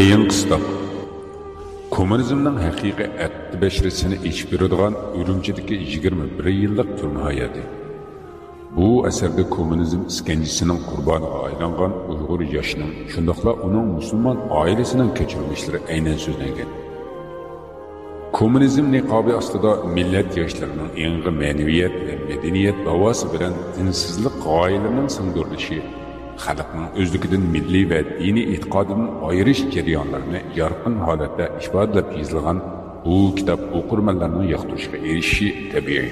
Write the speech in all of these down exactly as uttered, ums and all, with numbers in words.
قىيىن قىستاق. كوممۇنىزمنىڭ ھەقىقىي ئەتتە بەشىرىسىنى ئېچىپ بېرىدىغان ئۈرۈمچىدىكى يىگىرمە بىر يىللىق تۈرمە ھاياتى. بۇ ئەسەردە كوممۇنىزم ئىسكەنجىسىنىڭ قۇربانىغا ئايلانغان ئۇيغۇر ياشىنىڭ، شۇنداقلا ئۇنىڭ مۇسۇلمان ئائىلىسىنىڭ كەچۈرمىشلىرى ئەينەن سۆزلەنگەن. كوممۇنىزم نىقابى ئاستىدا مىللەت ياشلىرىنىڭ ئېڭىغا مەنىۋىيەت ۋە مەدەنىيەت داۋاسى بىلەن دىنسىزلىق غايىلىرىنىڭ سىڭدۈرۈلۈشى، خەلقنىڭ ئۆزلۈكىدىن مىللىي ۋە دىنىي ئېتىقادىدىن ئايرىش جەريانلىرىنى يارقىن ھالەتتە ئىپادىلەپ يېزىلغان بۇ كىتاب ئوقۇرمەنلەرنىڭ ياقتۇرۇشىغا ئېرىشىشى تەبىئىي.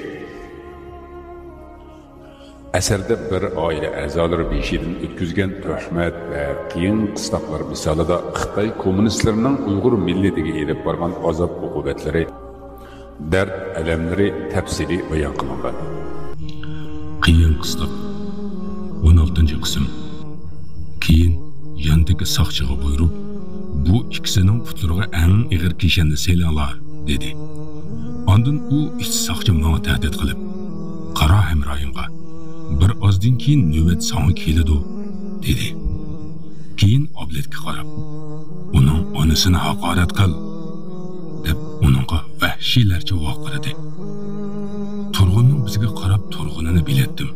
ئەسەردە بىر ئائىلە ئەزالىرى بېشىدىن ئۆتكۈزگەن تۆھمەت ۋە قىيىن قىستاقلار مىسالىدا خىتاي كوممۇنىستلىرىنىڭ ئۇيغۇر مىللىتىگە ئېلىپ بارغان ئازاب-ئوقۇبەتلىرى، دەرد-ئەلەملىرى تەپسىلىي بايان قىلىنغان. قىيىن قىستاق، ئون ئالتىنچى قىسىم. كېيىن ياندىكى ساقچىغا بۇيرۇپ، «بۇ ئىككىسىنىڭ پۇتلىرىغا ئەڭ ئېغىر كىشەننى سېلىڭلار» دېدى. ئاندىن ئۇ ئىككى ساقچى ماڭا تەھدىت قىلىپ، «قارا ھەمراھىڭغا، بىر ئازدىن كېيىن نۆۋەت ساڭا كېلىدۇ» دېدى. كېيىن ئابلەتكە قاراپ، «ئۇنىڭ ئانىسىنى ھاقارەت قىل» دەپ ئۇنىڭغا ۋەھشىيلەرچە ۋارقىرىدى. تۇرغۇننىڭ بىزگە قاراپ تۇرغىنىنى بىلەتتىم.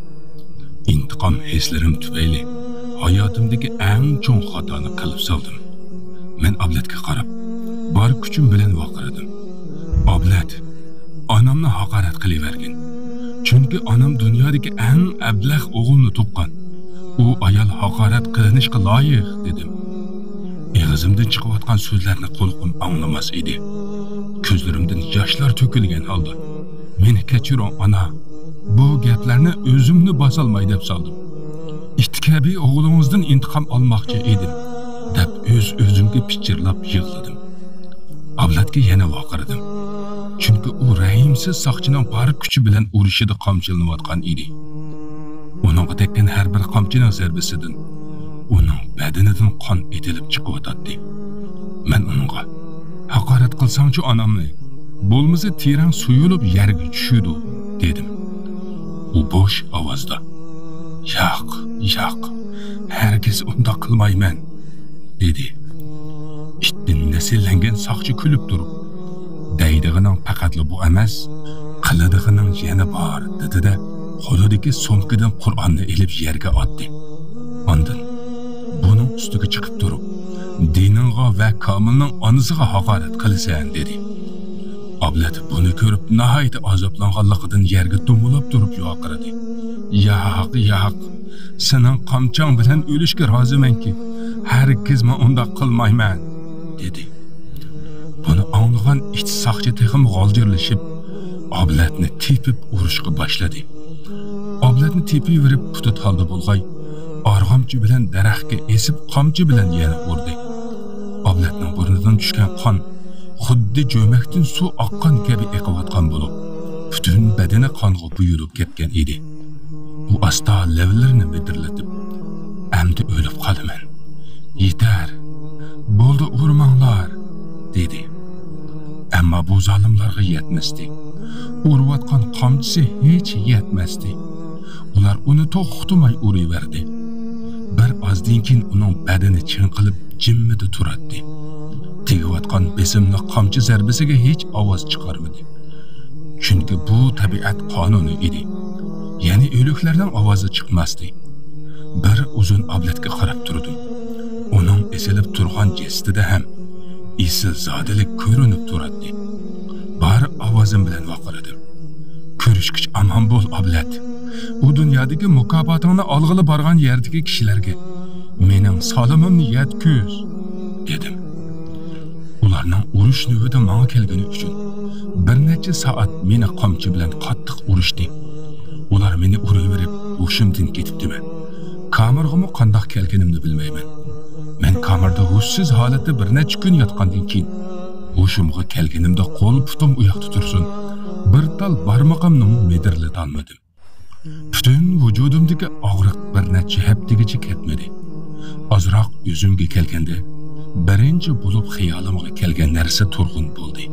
ئىنتىقام ھېسلىرىم تۈپەيلى ھاياتىمدىكى ئەڭ چوڭ خاتانى قىلىپ سالدىم. مەن ئابلەتكە قاراپ، بار كۈچۈم بىلەن ۋارقىرىدىم. ئابلەت، ئانامنى ھاقارەت قىلىۋەرگىن. چۈنكى ئانام دۇنيادىكى ئەڭ ئەبلەخ ئوغۇلنى تۇغقان. ئۇ ئايال ھاقارەت قىلىنىشقا لايىق، دېدىم. ئېغىزىمدىن چىقىۋاتقان سۆزلەرنى قۇلىقىم ئاڭلىماس ئىدى. كۆزلىرىمدىن ياشلار تۆكۈلگەن ھالدا، «مېنى كەچۈرۈڭ، ئانا. بۇ گەپلەرنى ئۆزۈمنى باسالماي دەپ سالدىم. ئىت كەبى ئوغلىڭىزدىن ئىنتىقام ئالماقچى ئىدىم» دەپ ئۆز-ئۆزۈمگە پىچىرلاپ يىغلىدىم. ئابلەتكە يەنە ۋارقىرىدىم. چۈنكى ئۇ رەھىمسىز ساقچىنىڭ بار كۈچى بىلەن ئۇرۇشىدا قامچىلىنىۋاتقان ئىدى. ئۇنىڭغا تەگكەن ھەر بىر قامچىنىڭ زەربىسىدىن ئۇنىڭ بەدىنىدىن قان ئېتىلىپ چىقىۋاتاتتى. مەن ئۇنىڭغا، «ھاقارەت قىلساڭچۇ ئانامنى، بولمىسا تېرەڭ سويۇلۇپ يەرگە چۈشىدۇ» دېدىم. ئۇ بوش ئاۋازدا، «ياق، ياق، ھەرگىز ئۇنداق قىلمايمەن» دېدى. ئىتتىن نەسىللەنگەن ساقچى كۈلۈپ تۇرۇپ، «دەيدىغىنىڭ پەقەتلا بۇ ئەمەس، قىلىدىغىنىڭ يەنە بار» دېدى-دە، قولىدىكى سومكىدىن قۇرئاننى ئېلىپ يەرگە ئاتتى. ئاندىن، «بۇنىڭ ئۈستىگە چىقىپ تۇرۇپ، دىنىڭغا ۋە كامىلنىڭ ئانىسىغا ھاقارەت قىلىسەن» دېدى. ئابلەت بۇنى كۆرۈپ ناھايىتى ئازابلانغانلىقىدىن يەرگە دومىلاپ تۇرۇپ ۋارقىرىدى. «ياق، ياق، سېنىڭ قامچاڭ بىلەن ئۆلۈشكە رازىمەنكى، ھەرگىزمۇ ئۇنداق قىلمايمەن» دېدى. بۇنى ئاڭلىغان ئىت ساقچى تېخىمۇ غالجىرلىشىپ، ئابلەتنى تېپىپ ئۇرۇشقا باشلىدى. ئابلەتنى تېپىۋېرىپ پۇتى تالدا بولغاي، ئارغامچا بىلەن دەرەخكە ئېسىپ، قامچا بىلەن يەنە ئۇردى. ئابلەتنىڭ بۇرنىدىن چۈشكەن قان خۇددى جۆمەكتىن سۇ ئاققان كەبى ئېقىۋاتقان بولۇپ، پۈتۈن بەدىنى قانغا بويىلىپ كەتكەن ئىدى. ئۇ ئاستا لەۋلىرىنى مىدىرلىتىپ، «ئەمدى ئۆلۈپ قالىمەن. يېتەر. بولدى، ئۇرماڭلار» دېدى. ئەمما بۇ زالىملارغا يەتمەستى. ئۇرۇۋاتقان قامچىسى ھېچ يەتمەستى. ئۇلار ئۇنى توختىماي ئۇرۇۋەردى. بىر ئازدىن كېيىن ئۇنىڭ بەدىنى چىڭقىلىپ جىممىدە تۇراتتى. تېگىۋاتقان بېسىملىق قامچا زەربىسىگە ھېچ ئاۋاز چىقارمىدى. چۈنكى بۇ تەبىئەت قانۇنى ئىدى. يەنى ئۆلۈكلەرنىڭ ئاۋازى چىقماستى. بىر ئۇزۇن ئابلەتكە قاراپ تۇردۇم. ئۇنىڭ ئېسىلىپ تۇرغان جەسىتىدە ھەم ئېسىل زادىلىك كۆرۈنۈپ تۇراتتى. بار ئاۋازىم بىلەن ۋارقىرىدىم. «كۆرۈشكىچە ئامان بول، ئابلەت. ئۇ دۇنيادىكى مۇكاپاتىڭنى ئالغىلى بارغان يەردىكى كىشىلەرگە مېنىڭ سالىمىمنى يەتكۈز» دېدىم. ئۇلارنىڭ ئۇرۇش نۆۋىتى ماڭا كەلگىنى ئۈچۈن بىر نەچچە سائەت مېنى قامچا بىلەن قاتتىق ئۇرۇشتى. ئۇلار مېنى ئۇرۇۋېرىپ ھوشۇمدىن كېتىپتىمەن. كامېرغىمۇ قانداق كەلگىنىمنى بىلمەيمەن. مەن كامېردا ھوشسىز ھالەتتە بىر نەچچە كۈن ياتقاندىن كېيىن، ھوشۇمغا كەلگىنىمدە قول پۇتۇم ئۇياقتا تۇرسۇن، بىر تال بارمىقىمنىمۇ مىدىرلىتالمىدىم. پۈتۈن ۋۇجۇدۇمدىكى ئاغرىق بىر نەچچە ھەپتىگىچە كەتمىدى. ئازراق ئۆزۈمگە كەلگەندە، بىرىنچى بولۇپ خىيالىمغا كەلگەن نەرسە تۇرغۇن بولدى.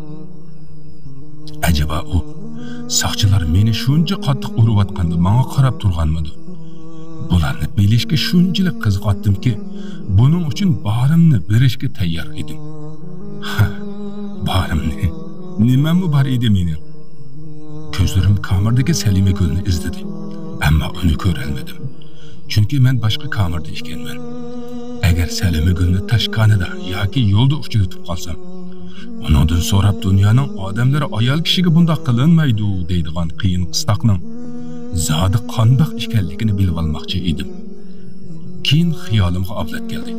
ئەجەبا ئۇ ساقچىلار مېنى شۇنچە قاتتىق ئۇرۇۋاتقاندا ماڭا قاراپ تۇرغانمىدۇ؟ بۇلارنى بىلىشكە شۇنچىلىك قىزىقاتتىمكى، بۇنىڭ ئۈچۈن بارىمنى بېرىشكە تەييار ئىدىم. ھە، بارىمنى. نېمەممۇ بار ئىدى مېنىڭ؟ كۆزلىرىم كامېردىكى سەلىمىگۈلنى ئىزدىدى. ئەمما ئۇنى كۆرەلمىدىم. چۈنكى مەن باشقا كامېردا ئىكەنمەن. ئەگەر سەلىمىگۈلنى تاشخانىدا ياكى يولدا ئۇچرىتىپ قالسام، ئۇنىڭدىن سوراپ، دۇنيانىڭ ئادەملىرى ئايال كىشىگە بۇنداق قىلىنمايدۇ دەيدىغان قىيىن قىستاقنىڭ زادى قانداق ئىكەنلىكىنى بىلىۋالماقچى ئىدىم. كېيىن خىيالىمغا ئابلەت كەلدى.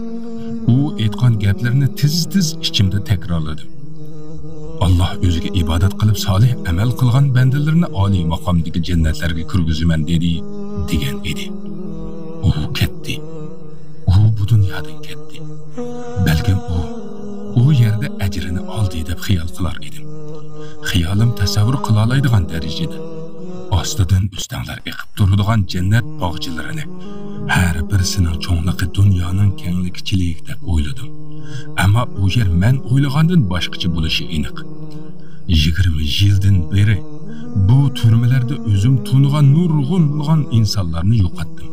ئۇ ئېيتقان گەپلىرىنى تېز-تېز ئىچىمدە تەكرارلىدىم. ئاللاھ ئۆزىگە ئىبادەت قىلىپ، سالىھ ئەمەل قىلغان بەندىلىرىنى ئالىي ماقامدىكى جەننەتلەرگە كىرگۈزىمەن دېدى، دېگەن ئىدى. ئۇ كەتتى. ئۇ بۇ دۇنيادىن كەتتى. بەلكىم ئۇ، ئۇ يەردە ئەجرىنى ئالدى دەپ خىيال قىلار ئىدىم. خىيالىم تەسەۋۋۇر قىلالايدىغان دەرىجىدە ئاستىدىن ئۆستەڭلەر ئېقىپ تۇرىدىغان جەننەت باغچىلىرىنى، ھەر بىرسىنىڭ چوڭلۇقى دۇنيانىڭ كەڭلىكىچىلىكىدەك ئويلىدىم. ئەمما ئۇ يەر مەن ئويلىغاندىن باشقىچە بولۇشى ئېنىق. يىگىرمە يىلدىن بېرى بۇ تۈرمىلەردە ئۆزۈم تونۇغان نۇرغۇنلىغان ئىنسانلارنى يوقاتتىم.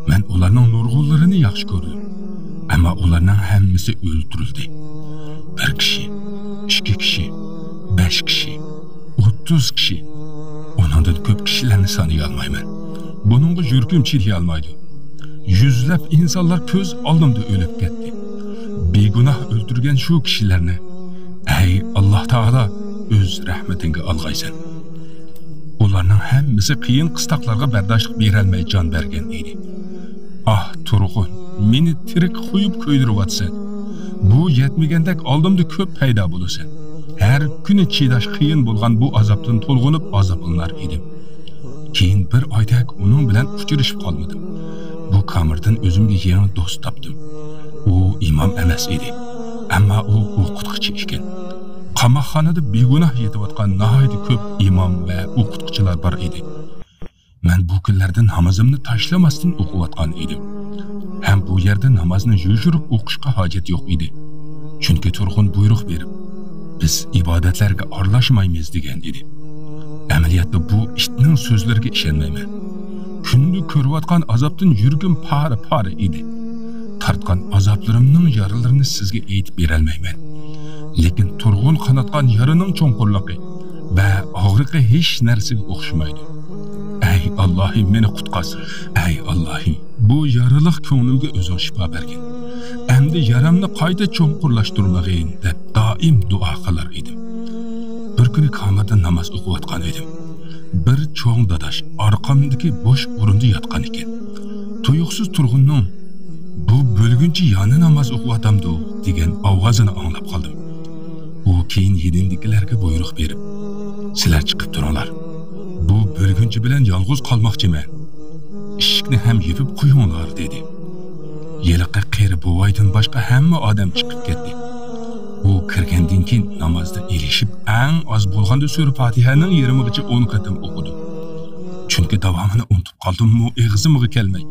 مەن ئۇلارنىڭ نۇرغۇنلىرىنى ياخشى كۆردۈم. ئەمما ئۇلارنىڭ ھەممىسى ئۆلتۈرۈلدى. بىر كىشى، ئىككى كىشى، بەش كىشى، ئوتتۇز كىشى. ئۇنىڭدىن كۆپ كىشىلەرنى سانىيالمايمەن. بۇنىڭغا يۈرىكىم چىدىيالمايدۇ. يۈزلەپ ئىنسانلار كۆز ئالدىمدا ئۆلۈپ كەتتى. بىگۇناھ ئۆلتۈرگەن شۇ كىشىلەرنى، ئەي ئاللاھ تائالا، ئۆز رەھمىتىڭگە ئالغايسەن. ئۇلارنىڭ ھەممىسى قىيىن قىستاقلارغا بەرداشلىق بېرەلمەي جان بەرگەن ئىدى. ئاھ، تۇرغۇن، مېنى تىرىك قويۇپ كۆيدۈرۈۋاتىسەن. بۇ يەتمىگەندەك ئالدىمدا كۆپ پەيدا بولىسەن. ھەر كۈنى چىداش قىيىن بولغان بۇ ئازابتىن تولغىنىپ ئازابلىنار ئىدىم. كېيىن بىر ئايدەك ئۇنىڭ بىلەن ئۇچرىشىپ قالمىدىم. بۇ كامېردىن ئۆزۈمگە يېڭى دوست تاپتىم. ئۇ ئىمام ئەمەس ئىدى. ئەمما ئۇ ئوقۇتقۇچى ئىكەن. قاماقخانىدا بىگۇناھ يېتىۋاتقان ناھايىتى كۆپ ئىمام ۋە ئوقۇتقۇچىلار بار ئىدى. مەن بۇ كۈنلەردە نامازىمنى تاشلىماستىن ئوقۇۋاتقان ئىدىم. ھەم بۇ يەردە نامازنى يوشۇرۇپ ئوقۇشقا ھاجەت يوق ئىدى. چۈنكى تۇرغۇن بۇيرۇق بېرىپ، «بىز ئىبادەتلەرگە ئارىلاشمايمىز» دېگەن ئىدى. ئەمەلىيەتتە بۇ ئىتنىڭ سۆزلىرىگە ئىشەنمەيمەن. كۈندە كۆرۈۋاتقان ئازابتىن يۈرىكىم پارە-پارە ئىدى. تارتقان ئازابلىرىمنىڭ يارىلىرىنى سىزگە ئېيتىپ بېرەلمەيمەن. لېكىن تۇرغۇن قاناتقان يارىنىڭ چوڭقۇرلۇقى ۋە ئاغرىقى ھېچ نەرسىگە ئوخشىمايدۇ. ئەي ئاللاھىم، مېنى قۇتقار. ئەي ئاللاھىم، بۇ يارىلىق كۆڭلۈمگە ئۆزۈڭ شىپا بەرگىن. ئەمدى يارامنى قايتا چوڭقۇرلاشتۇرمىغىن، دەپ دائىم دۇئا قىلار ئىدىم. بىر كۈنى كامېردا ناماز ئوقۇۋاتقان ئىدىم. بىر چوڭ داداش ئارقامدىكى بوش ئورۇندا ياتقان ئىكەن. تۇيۇقسىز تۇرغۇننىڭ، «بۇ بۆلگۈنچى يەنە ناماز ئوقۇۋاتامدۇ؟» دېگەن ئاۋازىنى ئاڭلاپ قالدىم. ئۇ كېيىن يېنىمدىكىلەرگە بۇيرۇق بېرىپ، «سىلەر چىقىپ تۇرۇڭلار. بۇ بۆلگۈنچى بىلەن يالغۇز قالماقچىمەن. ئىشىكنى ھەم يېپىپ قويۇڭلار» دېدى. ھېلىقى قېرى بوۋايدىن باشقا ھەممە ئادەم چىقىپ كەتتى. ئۇ كىرگەندىن كېيىن نامازدا ئېلىشىپ، ئەڭ ئاز بولغاندا سۈرە پاتىھەنىڭ يېرىمىغىچە ئون قېتىم ئوقۇدۇم. چۈنكى داۋامىنى ئۇنتۇپ قالدىممۇ، ئېغىزىمغا كەلمەي،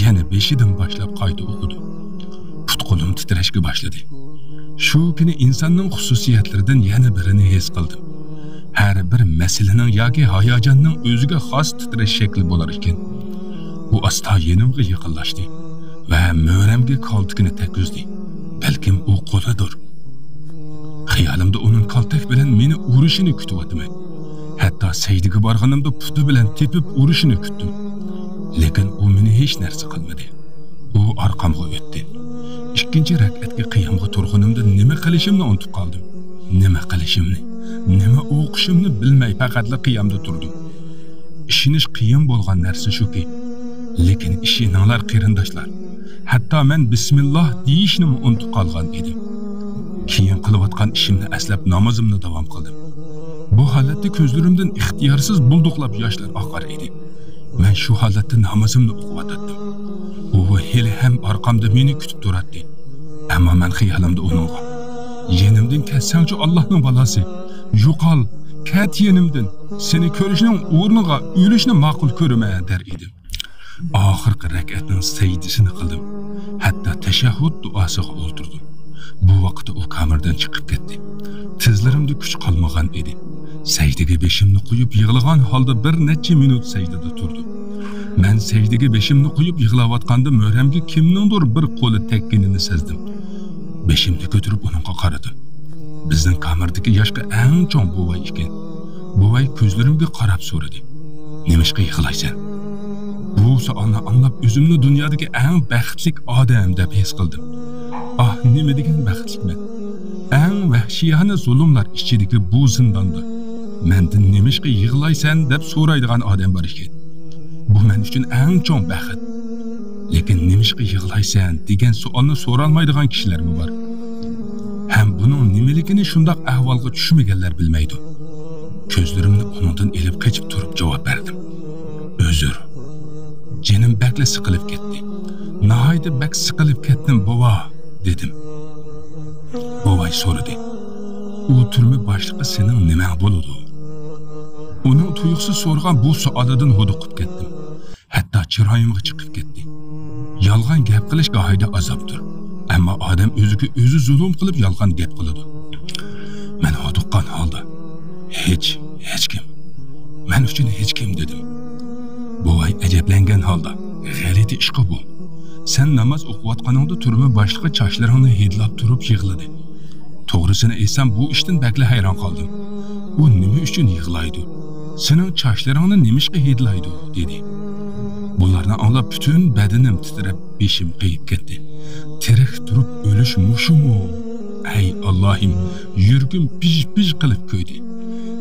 يەنە بېشىدىن باشلاپ قايتا ئوقۇدۇم. پۇت-قولۇم تىترەشكە باشلىدى. شۇ كۈنى ئىنساننىڭ خۇسۇسىيەتلىرىدىن يەنە بىرىنى ھېس قىلدىم. ھەر بىر مەسىلىنىڭ ياكى ھاياجاننىڭ ئۆزىگە خاس تىترەش شەكلى بولار ئىكەن. ئۇ ئاستا يېنىمغا يېقىنلاشتى ۋە مۈرەمگە كالتىكىنى تەگكۈزدى. بەلكىم ئۇ قولىدۇر. خىيالىمدا ئۇنىڭ كالتەك بىلەن مېنى ئۇرۇشىنى كۈتۈۋاتىمەن. ھەتتا سەجدىگە بارغىنىمدا پۇتى بىلەن تېپىپ ئۇرۇشىنى كۈتتۈم. لېكىن ئۇ مېنى ھېچ نەرسە قىلمىدى. ئۇ ئارقامغا ئۆتتى. ئىككىنچى رەكئەتكە قىيامغا تۇرغىنىمدا نېمە قىلىشىمنى ئۇنتۇپ قالدىم. نېمە قىلىشىمنى، نېمە ئوقۇشۇمنى بىلمەي پەقەتلا قىيامدا تۇردۇم. ئىشىنىش قىيىن بولغان نەرسە شۇكى، لېكىن ئىشىنىڭلار قېرىنداشلار، ھەتتا مەن بىسمىللاھ دېيىشنىمۇ ئۇنتۇپ قالغان ئىدىم. كېيىن قىلىۋاتقان ئىشىمنى ئەسلەپ نامىزىمنى داۋام قىلدىم. بۇ ھالەتتە كۆزلىرىمدىن ئىختىيارسىز بۇلدۇقلاپ ياشلار ئاقار ئىدى. مەن شۇ ھالەتتە نامىزىمنى ئوقۇۋاتاتتىم. ئۇ ھېلىھەم ئارقامدا مېنى كۈتۈپ تۇراتتى. ئەمما مەن خىيالىمدا ئۇنىڭغا، «يېنىمدىن كەتسەڭچۇ، ئاللاھنىڭ بالاسى! يوقال، كەت يېنىمدىن! سېنى كۆرۈشنىڭ ئورنىغا ئۆلۈشنى ماقۇل كۆرىمەن» دەر ئىدىم. ئاخىرقى رەكئەتنىڭ سەجدىسىنى قىلدىم. ھەتتا تەشەھھۇد دۇئاسىغا ئولتۇردۇم. بۇ ۋاقىتتا ئۇ كامېردىن چىقىپ كەتتى. تىزلىرىمدە كۈچ قالمىغان ئىدى. سەجدىگە بېشىمنى قويۇپ يىغلىغان ھالدا بىر نەچچە مىنۇت سەجدىدە تۇردۇم. مەن سەجدىگە بېشىمنى قويۇپ يىغلاۋاتقاندا مۈرەمگە كىمنىڭدۇر بىر قولى تەگكىنىنى سەزدىم. بېشىمنى كۆتۈرۈپ ئۇنىڭغا قارىدىم. بىزنىڭ كامېردىكى ياشقا ئەڭ چوڭ بوۋاي ئىكەن. بوۋاي كۆزلىرىمگە قاراپ سورىدى، نېمىشقا يىغلايسەن؟ بۇ سوئالنى ئاڭلاپ ئۆزۈمنى دۇنيادىكى ئەڭ بەختلىك ئادەم دەپ ھېس قىلدىم. ئاھ، نېمە دېگەن بەختلىكمەن. ئەڭ ۋەھشىيانە زۇلۇملار ئىچىدىكى بۇ زىنداندا مەندىن نېمىشقا يىغلايسەن دەپ سورايدىغان ئادەم بار ئىكەن. بۇ مەن ئۈچۈن ئەڭ چوڭ بەخت. لېكىن نېمىشقا يىغلايسەن دېگەن سوئالنى سورالمايدىغان كىشىلەرمۇ بار. ھەم بۇنىڭ نېمىلىكىنى شۇنداق ئەھۋالغا چۈشمىگەنلەر بىلمەيدۇ. كۆزلىرىمنى ئۇنىڭدىن ئېلىپ قېچىپ تۇرۇپ جاۋاب بەردىم. ئۆزۈر. جېنىم بەكلا سىقىلىپ كەتتى. ناھايىتى بەك سىقىلىپ كەتتىم، بوۋا، دېدىم. بوۋاي سورىدى. ئۇ تۈرمە باشلىقى سېنىڭ نېمەڭ بولىدۇ؟ ئۇنىڭ تۇيۇقسىز سورىغان بۇ سوئالىدىن ھودۇقۇپ كەتتىم. ھەتتا چىرايىمغا چىقىپ كەتتى. يالغان گەپ قىلىش گاھىدا ئازابتۇر. ئەمما ئادەم ئۆزىگە ئۆزى زۇلۇم قىلىپ يالغان گەپ قىلىدۇ. مەن ھودۇققان ھالدا، ھېچ، ھېچكىم. مەن ئۈچۈن ھېچكىم دېدىم. بوۋاي ئەجەبلەنگەن ھالدا، غەلىتە ئىشقا بۇ. سەن ناماز ئوقۇۋاتقىنىڭدا تۈرمە باشلىقى چاچلىرىڭنى ھىدلاپ تۇرۇپ يىغلىدى. توغرىسىنى ئېيتسام، بۇ ئىشتىن بەكلا ھەيران قالدىم. ئۇ نېمە ئۈچۈن يىغلايدۇ؟ سېنىڭ چاچلىرىڭنى نېمىشقا ھىدلايدۇ؟ دېدى. بۇلارنى ئاڭلاپ پۈتۈن بەدىنىم تىترەپ، بېشىم قېيىپ كەتتى. تىرىك تۇرۇپ ئۆلۈش مۇشۇمۇ؟ ئەي ئاللاھىم، يۈرىكىم پىژ-پىژ قىلىپ كۆيدى.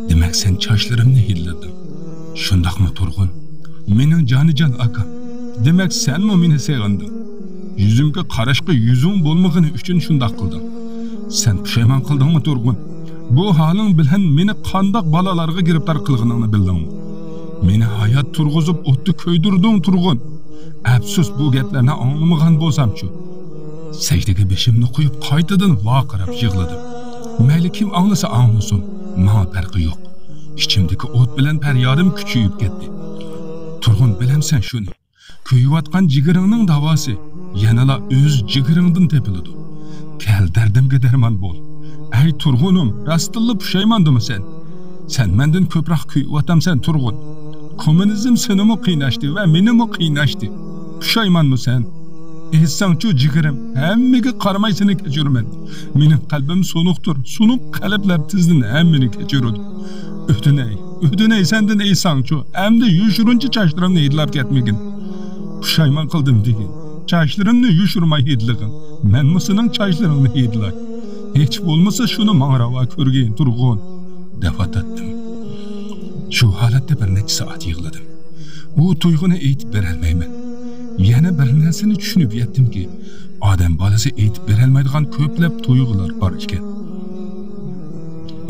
دېمەك، سەن چاچلىرىمنى ھىدلىدىڭ. شۇنداقمۇ تۇرغۇن؟ مېنىڭ جانىجان ئاكام. دېمەك، سەنمۇ مېنى سېغىندىڭ. يۈزۈمگە قاراشقا يۈزۈڭ بولمىغىنى ئۈچۈن شۇنداق قىلدىڭ. سەن پۇشايمان قىلدىڭمۇ، تۇرغۇن؟ بۇ ھالىڭ بىلەن مېنى قانداق بالالارغا گىرىپتار قىلغىنىڭنى بىلدىڭمۇ؟ مېنى ھايات تۇرغۇزۇپ ئوتتا كۆيدۈردۈڭ، تۇرغۇن. ئەپسۇس، بۇ گەپلەرنى ئاڭلىمىغان بولسامچۇ؟ سەجدىگە بېشىمنى قويۇپ، قايتىدىن ۋارقىراپ يىغلىدىم. مەيلى، كىم ئاڭلىسا ئاڭلىسۇن، ماڭا پەرقى يوق. ئىچىمدىكى ئوت بىلەن پەريادىم كۈچىيىپ كەتتى. تۇرغۇن، بىلەمسەن شۇنى؟ كۆيۈۋاتقان جىگىرىڭنىڭ داۋاسى يەنىلا ئۆز جىگىرىڭدىن تېپىلىدۇ. كەل، دەردىمگە دەرمان بول. ئەي تۇرغۇنۇم، راستتىنلا پۇشايماندىمۇ سەن؟ سەن مەندىن كۆپرەك كۆيۈۋاتامسەن، تۇرغۇن. كوممۇنىزم سېنىمۇ قىيناشتى ۋە مېنىمۇ قىيناشتى. پۇشايمانمۇ سەن؟ ئېيتساڭچۇ، جىگىرىم، ھەممىگە قارىماي سېنى كەچۈرىمەن. مېنىڭ قەلبىم سۇنۇقتۇر، سۇنۇق قەلبلەر تېزدىن ھەممىنى كەچۈرىدۇ. ئۆتۈنەي، ئۆتۈنەي سەندىن، ئېيتساڭچۇ، ئەمدى يوشۇرۇنچە چاچلىرىمنى ھىدلاپ كەتمىگىن. پۇشايمان قىلدىم دېگىن. چاچلىرىمنى يوشۇرماي ھىدلىغىن. مەنمۇ سېنىڭ چاچلىرىڭنى ھىدلاي. ھېچ بولمىسا شۇنى ماڭا راۋا كۆرگىن، تۇرغۇن، دەۋاتاتتىم. شۇ ھالەتتە بىر نەچچە سائەت يىغلىدىم. بۇ تۇيغۇنى ئېيتىپ بېرەلمەيمەن. يەنە بىر نەرسىنى چۈشىنىپ يەتتىمكى، ئادەم بالىسى ئېيتىپ بېرەلمەيدىغان كۆپلەپ تۇيغۇلار بار ئىكەن.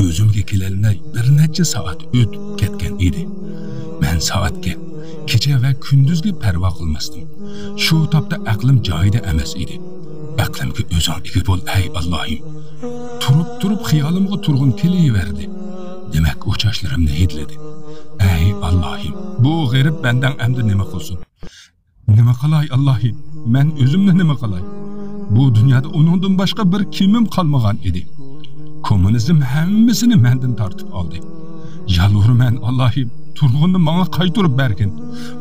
ئۆزۈمگە كېلەلمەي بىر نەچچە سائەت ئۆتۈپ كەتكەن ئىدى. مەن سائەتكە، كېچە ۋە كۈندۈزگە پەرۋا قىلماستىم. شۇ تاپتا ئەقلىم جايىدا ئەمەس ئىدى. ئەقلىمگە ئۆزۈڭ ئىگە بول، ئەي ئاللاھىم. تۇرۇپ-تۇرۇپ خىيالىمغا تۇرغۇن كېلىۋەردى. دېمەك، ئۇ چاچلىرىمنى ھىدلىدى. ئەي ئاللاھىم، بۇ غېرىب بەندەڭ ئەمدى نېمە قىلسۇن؟ نېمە قىلاي ئاللاھىم؟ مەن ئۆزۈمنى نېمە قىلاي؟ بۇ دۇنيادا ئۇنىڭدىن باشقا بىر كىمىم قالمىغان ئىدى. كوممۇنىزم ھەممىسىنى مەندىن تارتىپ ئالدى. يالۋۇرىمەن ئاللاھىم، تۇرغۇننى ماڭا قايتۇرۇپ بەرگىن.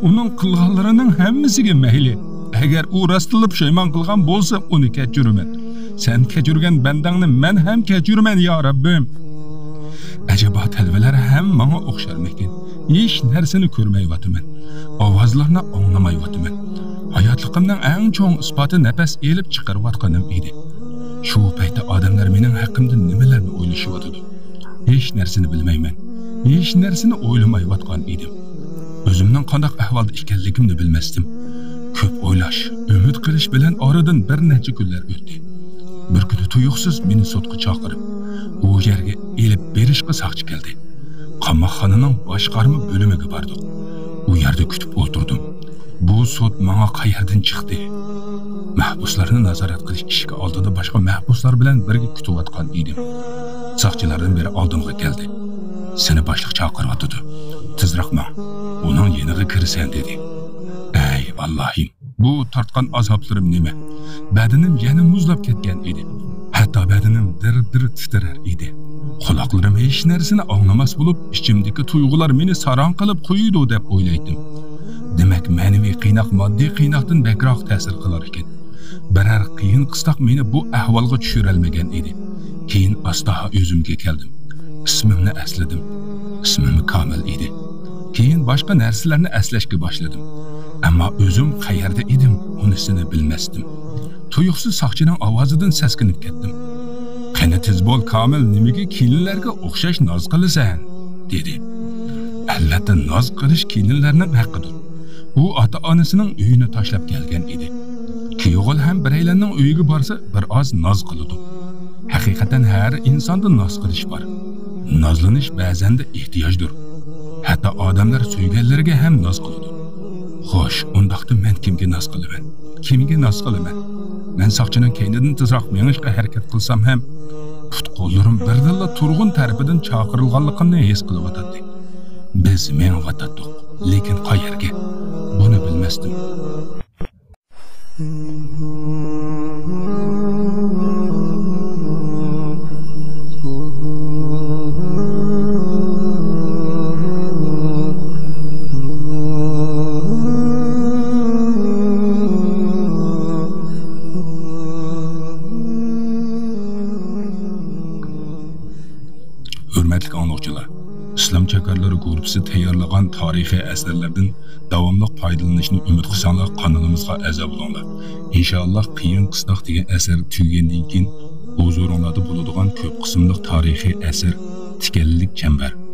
ئۇنىڭ قىلغانلىرىنىڭ ھەممىسىگە مەيلى. ئەگەر ئۇ راستتىنلا پۇشايمان قىلغان بولسا، ئۇنى كەچۈرىمەن. سەن كەچۈرگەن بەندەڭنى مەن ھەم كەچۈرىمەن، يا رەببىم. ئەجەبا، تەلۋىلەر ھەم ماڭا ئوخشارمىكىن؟ ھېچ نەرسىنى كۆرمەيۋاتىمەن. ئاۋازلارنى ئاڭلىمايۋاتىمەن. ھاياتلىقىمنىڭ ئەڭ چوڭ ئىسپاتى نەپەس ئېلىپ چىقىرىۋاتقىنىم ئىدى. شۇ پەيتتە ئادەملەر مېنىڭ ھەققىمدە نېمىلەرنى ئويلىشىۋاتىدۇ؟ ھېچ نەرسىنى بىلمەيمەن. ھېچ نەرسىنى ئويلىمايۋاتقان ئىدىم. ئۆزۈمنىڭ قانداق ئەھۋالدا ئىكەنلىكىمنى بىلمەستىم. كۆپ ئويلاش، ئۈمىد قىلىش بىلەن ئارىدىن بىر نەچچە كۈنلەر ئۆتتى. بىر كۈنى تۇيۇقسىز مېنى سوتقا چاقىرىپ، ئۇ يەرگە ئېلىپ بېرىشقا ساقچى كەلدى. قاماقخانىنىڭ باشقارما بۆلۈمىگە باردۇق. ئۇ يەردە كۈتۈپ ئولتۇردۇم. بۇ سوت ماڭا قەيەردىن چىقتى؟ مەھبۇسلارنى نازارەت قىلىش ئىشىكى ئالدىدا باشقا مەھبۇسلار بىلەن بىرگە كۈتۈۋاتقان ئىدىم. ساقچىلاردىن بىرى ئالدىمغا كەلدى. سېنى باشلىق چاقىرىۋاتىدۇ. تېزراق ماڭ. ئۇنىڭ يېنىغا كىرىسەن، دېدى. ئەي ئاللاھىم، بۇ تارتقان ئازابلىرىم نېمە؟ بەدىنىم يەنە مۇزلاپ كەتكەن ئىدى. ھەتتا بەدىنىم دىر-دىر تىترەر ئىدى. قۇلاقلىرىم ھېچ نەرسىنى ئاڭلىماس بولۇپ، ئىچىمدىكى تۇيغۇلار مېنى ساراڭ قىلىپ قويىدۇ دەپ ئويلايتتىم. دېمەك، مەنىۋى قىيناق ماددىي قىيناقتىن بەكرەك تەسىر قىلار ئىكەن. بىرەر قىيىن قىستاق مېنى بۇ ئەھۋالغا چۈشۈرەلمىگەن ئىدى. كېيىن ئاستا ئۆزۈمگە كەلدىم. ئىسمىمنى ئەسلىدىم. ئىسمىم كامىل ئىدى. كېيىن باشقا نەرسىلەرنى ئەسلەشكە باشلىدىم. ئەمما ئۆزۈم قەيەردە ئىدىم، ئۇنىسىنى بىلمەستىم. تۇيۇقسىز ساقچىنىڭ ئاۋازىدىن سەسكىنىپ كەتتىم. «قېنى تېز بول، كامىل، نېمىگە كېلىنلەرگە ئوخشاش ناز قىلىسەن؟» دېدى. ئەلۋەتتە، ناز قىلىش كېلىنلەرنىڭ ھەققىدۇر. ئۇ ئاتا-ئانىسىنىڭ ئۆيىنى تاشلاپ كەلگەن ئىدى. كۈيئوغۇل ھەم بىرەيلەننىڭ ئۆيىگە بارسا، بىر ئاز ناز قىلىدۇ. ھەقىقەتەن ھەر ئىنساندا ناز قىلىش بار. نازلىنىش بەزەندە ئېھتىياجدۇر. ھەتتا ئادەملەر سۆيگەنلىرىگە ھەم ناز قىلىدۇ. خوش، ئۇنداقتا مەن كىمگە ناز قىلىمەن؟ كىمگە ناز قىلىمەن؟ مەن ساقچىنىڭ كەينىدىن تېزراق مېڭىشقا ھەرىكەت قىلسام ھەم، پۇت-قوللىرىم بىردىنلا تۇرغۇن تەرىپىدىن چاقىرىلغانلىقىمنى ھېس قىلىۋاتاتتى. بىز مېڭىۋاتاتتۇق، لېكىن قەيەرگە؟ بۇنى بىلمەستىم. ھۆرمەتلىك ئاڭلىغۇچىلار، ئىسلام چاكارلىرى گۇرۇپپىسى تەييارلىغان تارىخىي ئەسەرلەردىن داۋاملىق پايدىلىنىشنى ئۈمىد قىلساڭلار، قانىلىمىزغا ئەزا بولۇڭلار. ئىنشائاللا، قىيىن قىستاق دېگەن ئەسەر تۈگىگەندىن كېيىن، ھۇزۇرۇڭلاردا بولىدىغان كۆپ قىسىملىق تارىخىي ئەسەر تىكەنلىك چەمبەر.